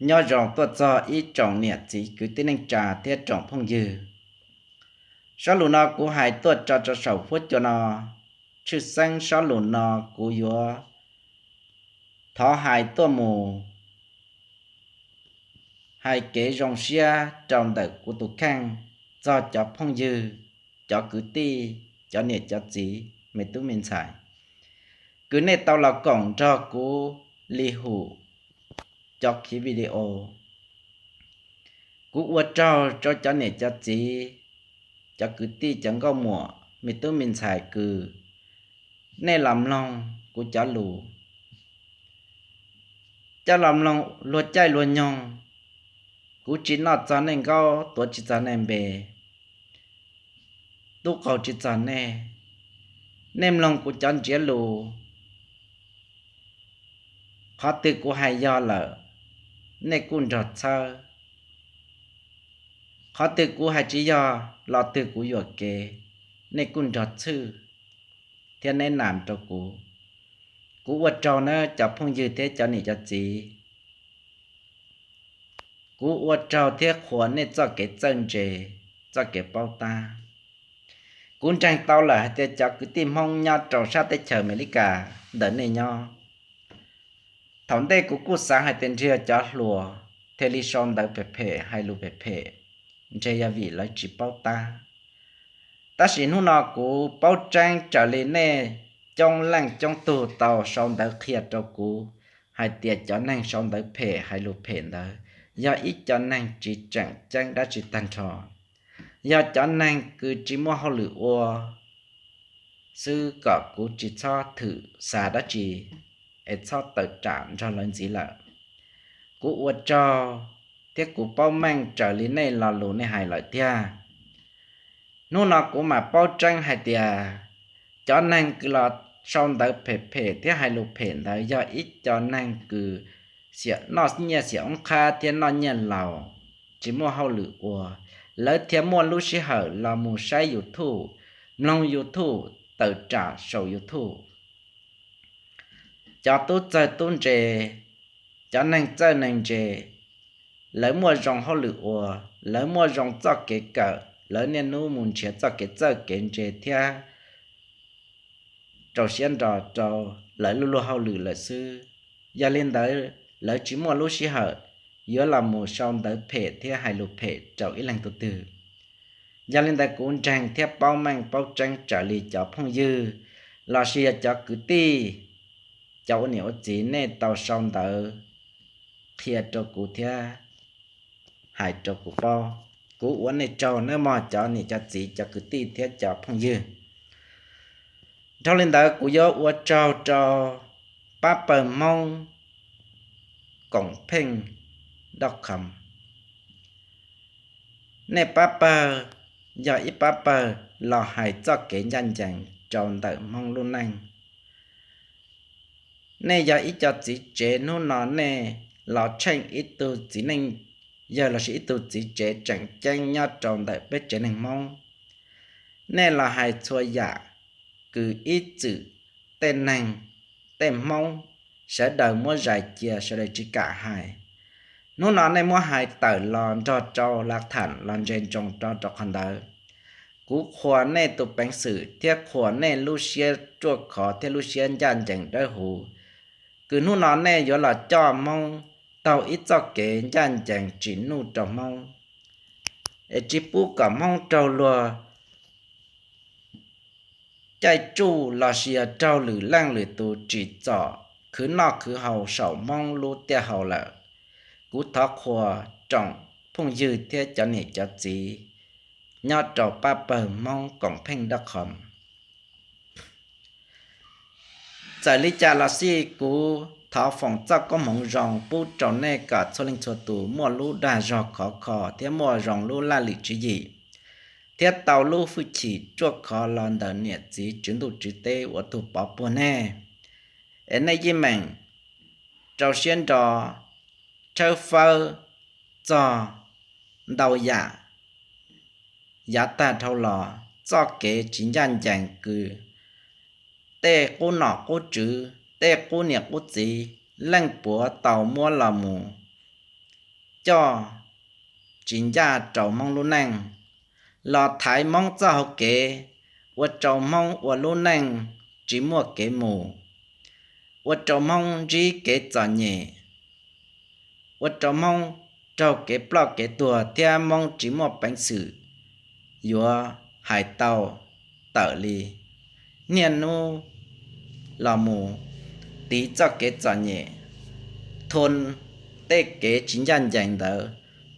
Nyob zoo tuaj txog ib tsoom niam txiv kwv tij neej tsa thiab tsoom phooj ywg. Sob lus no kuv hais tuaj tso rau saum huab cua no, tshwj xeeb sob lus no kuv yuav thov hais tuaj mus hais kev zoo siab rau ntawm kuv tus kheej txog cov phooj ywg, cov kwv tij, cov niam cov txiv, me tub me ntxhais, kws nej tau los koom nrog kuv li hum cov khiv video. Kuv ua tsaug rau cov niam cov txiv, cov kwv tij cov nkauj muam me tub me ntxhais kws nej los mloog kuv cov lus, coj los mloog luag caij luag nyoog. Kuv tsis noj txog nej nkaub, tuav tsis txog nej npe, tub qaug tsis txog nej. Nej mloog kuv cov ntsiav lus, qhov twg kuv hais yog lawm, nej kuj nrog txhawb. Qhov twg kuv hais tsis yog los twg kuv yuam kev, nej kuj nrog txhwj thiab neb nas rau kuv. Kuv ua tsaug nawb cov phooj ywg thiab cov niam cov txiv. Kuv ua tsaug thiab qhuas nej txoj kev txawj ntse, txoj kev paub tab. Kuv ntseeg tau lawm hais tias cov kwv tij Hmoob nyob rau sab teb chaws Amelikas ntawm nej nyob, thaum ntej kuv kuj xav hais tias ntshe yog cov hluas thiaj li sau ntawv phem phem hais lus phem phem, ntshe yog vim lawv tsis paub tab. Tab sis hnub no kuv paub tseeb raws li nej coob leej coob tug tau sau ntawv qhia rau kuv hais tias cov neeg sau ntawv phem hais lus phem ntawd yog ib co neeg tsis tseem ceeb dab tsi tag nrho, yog cov neeg kws tsis muaj hauj lwm ua xwb kom kuv tsis txhob thwm xa dab tsi es txhob tawm tsam nrog lawv ntxiv lawm. Kuv ua tsaug thiab kuv paub meej raws li nej lo lus nej hais lawm tiag. Hnub no kuv mam paub tseeb hais tias cov neeg kws los sau ntawv phem phem thiab hais lus phem ntawd yog ib co neeg kws noj nyiaj xiam oob qhab thiab noj nyiaj laus, tsis muaj hauj lwm ua, lawv thiaj muaj lub sij hawm los mus saib YouTube, mloog YouTube, tawm tsam saum YouTube. Cov tub txawj tub ntse, cov neeg txawj neeg ntse, lawv muaj zoo hauj lwm ua, lawv muaj zoo txoj kev kawm, lawv niaj hnub mus nrhiav txoj kev txawj kev ntse thiab rau siab nro rau lawv luag luag hauj lwm lawm xwb. Yog li ntawd lawv tsis muaj lub sij hawm yuav los mus sau ntawv phem thiab hais lus phem rau ib leeg tug twg. Yog li ntawd kuv ntseeg thiab paub meej paub tseeb raws li cov phooj ywg lossis yog cov kwv tij, cov ua niam ua txiv nej tau sau ntawv qhia rau kuv thiab hais rau kuv paub. Kuv ua nej tsaug nawb mog cov niam cov txiv cov kwv tij thiab cov phooj ywg. Dhau li ntawd kuv yuav ua tsaug rau pab pawg Hmoob koom pheej dot com. Nej pab pawg yog ib pab pawg los hais txoj kev ncaj ncees rau ntawm Hmoob lub neej. Nej yog ib co txiv tsev hnub no nej los tsheej ib tug txiv neej yawg lossis ib tug txiv tsev tseem ceeb nyob rau ntawm peb tsev neeg Hmoob. Nej los hais txhua yam kws ib txwm tej neeg, tej Hmoob, sawv daws muab zais cia sawv daws tsis kam hais. Hnub no nej muab hais tawm los nrog rau lav tham los ntse ntsoov rau rau qhov ntawd. Kuv qhuas nej tus peev xwm thiab qhuas nej lub siab ruaj khov thiab lub siab ncaj ncees dawb huv, kws hnub no nej yuav los coj Hmoob taug ib txoj kev ncaj ncees tsim nuj rau Hmoob, es tsis pub kom Hmoob raug luag caij tsuj lossis yog raug lwm leej lwm tus tsim txom khwv noj khwv haus saum Hmoob lub tiaj hau lawm. Kuv thov qhuas tsoom phooj ywg thiab cov niam cov txiv nyob rau pab pawg Hmoob koom pheej dot com. Txawm li cas los xij kuv thov foom txoj koob hmoov zoo pub rau nej kom txhua leej txhua tus muaj lub dag zog khov kho thiab muaj zoo lub laj lim tswv yim, thiab tau lub hwj chim ruaj khov los ntawm niam txiv tswv ntuj tswv teb ua tug pov puag nej, es nej yeej meem rau siab nro tshawb fawb txog ntau yam. Yav tag dhau los txoj kev tsis ncaj ncees kws tej qub nom qub tswv, tej qub niam qub txiv, leej puav tau muab los mus coj tsis ncaj rau Hmoob lub neej, los thaiv Hmoob txoj hauv kev, ua rau Hmoob ua lub neej tsis muaj kev mus, ua rau Hmoob ntsib kev txom nyem, ua rau Hmoob raug kev ploj kev tuag thiab Hmoob tsis muaj peev xwm yuav hais tau tawm li. Niaj hnub los mus tiv txoj kev txom nyem, thua tej kev tsis ncaj ncees ntawd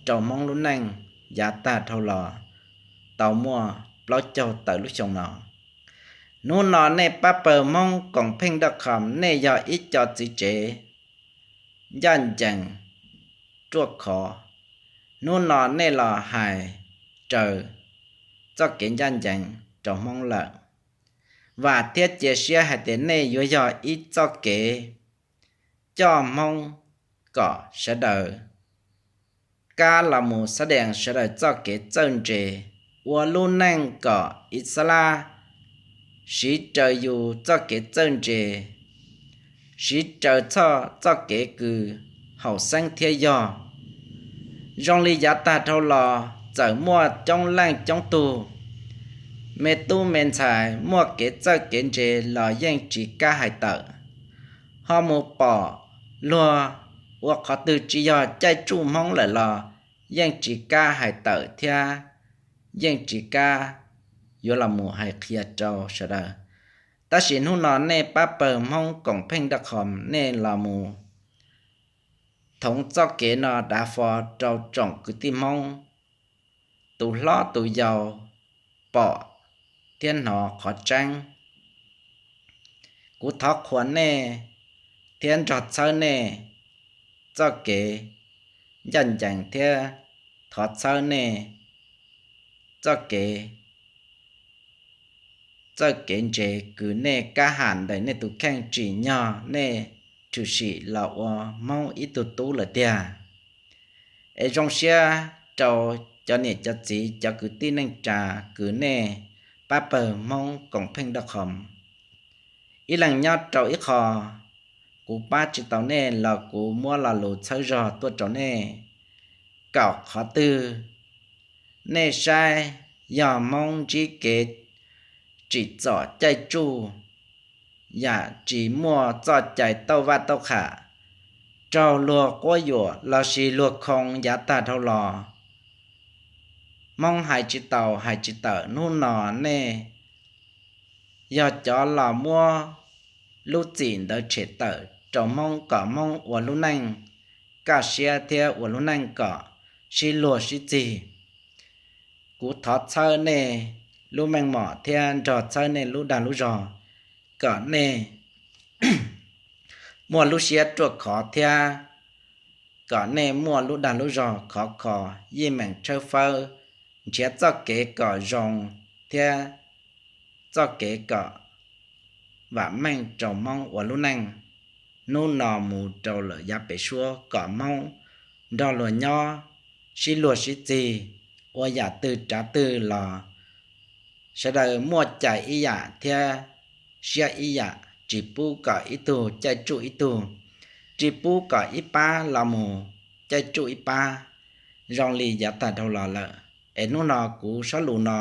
rau Hmoob lub neej yav tag dhau los tau muaj plaub caug tawm lub xyoo no. Hnub no nej pab pawg Hmoob koom pheej dot com, nej yog ib co txiv tsev ncaj ncees ruaj khov. Hnub no nej los hais raws txoj kev ncaj ncees rau Hmoob lawm. Vam thiab cia siab hais tias nej yuav yog ib txoj kev coj Hmoob kom sawv daws kab los mus xab dees sawv daws txoj kev txawj ntse, ua lub neej kom ib xab lab, siv raws yus txoj kev txawj ntse, siv raws txoj txoj kev kws haum xeeb thiab yog. Zoo li yav tag dhau los txawm muaj coob leej coob tug, me tub me ntxhais muaj kev txawj kev ntse los yeej tsis kam hais tawm, ho mus pom luag ua qhov twg tsis yog caij tsuj Hmoob lawm los yeej tsis kam hais tawm thiab yeej tsis kam yuav los mus hais qhia rau sawv daws. Tab sis hnub no nej pab pawg Hmoob koom pheej dot com, nej los mus thoov txoj kev no dav fo rau tsoom kwv tij Hmoob tus hlob tus yau pom thiab hnov qhov tseeb. Kuv thov qhuas nej thiab nrog txhawb nej txoj kev ncaj ncees thiab thov txhawb nej txoj kev txawj kev ntse kws nej kab ham ntawm nej tus kheej tsim nyog nej tshwm sim los ua Hmoob ib tug tub lawm tiag. Es zoo siab rau cov niam cov txiv cov kwv tij neej tsa kws nej pab pawg Hmoob koom pheej dot com. Ib leeg nyob rau ib qho, kuv pab tsis tau nej los kuv muab lo lus txhawb zog tuaj rau nej. Kom qhov twg nej saib yog Hmoob ntsib kev tsim txom caij tsuj, yam tsis muaj txoj cai tauj vaj tauj qham, raug luag quab yuam lossis luag khoo yav tag dhau los, Hmoob hais tsis tau hais tsis tawm, hnub no nej yog cov los muab lub txim ntawd tshem tawm rau Hmoob kom Hmoob ua lub neej kaj siab thiab ua lub neej kom sib luag sib txig. Kuv thov txhawb nej lub meej mom thiab nrog txhawb nej lub dag lub zog kom nej muaj lub siab ruaj khov thiab kom nej muaj lub dag lub zog khov kho, yeej meem tshawb fawb, nrhiav txoj kev kom zoo thiab txoj kev kom vam meej rau Hmoob ua lub neej hnub no mus rau lawm yav pem suab, kom Hmoob nrog luag nyob sib luag sib txig, ua yam twg tsav twg los sawv daws muaj cai ib yam thiab siab ib yam, tsis pub kom ib tug caij tsuj ib tug, tsis pub kom ib pab los mus caij tsuj ib pab zoo li yav tag dhau los lawm. Es hnub no kuv sab lus no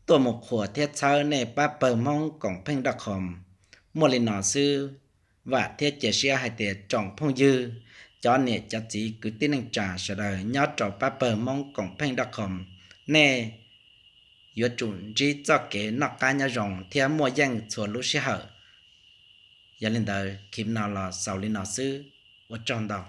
tuaj mus qhuas thiab txhawb nej pab pawg Hmoob koom pheej dot com muaj li no xwb. Vam thiab cia siab hais tias tsoom phooj ywg, cov niam cov txiv kwv tij neej tsa sawv daws nyob rau pab pawg Hmoob koom pheej dot com, nej yuav tsum ntsib txoj kev noj qab nyob zoo thiab muaj yeej txhua lub sij hawm. Yog li ntawd, clip no los xaus li no xwb. Ua tsaug ntau.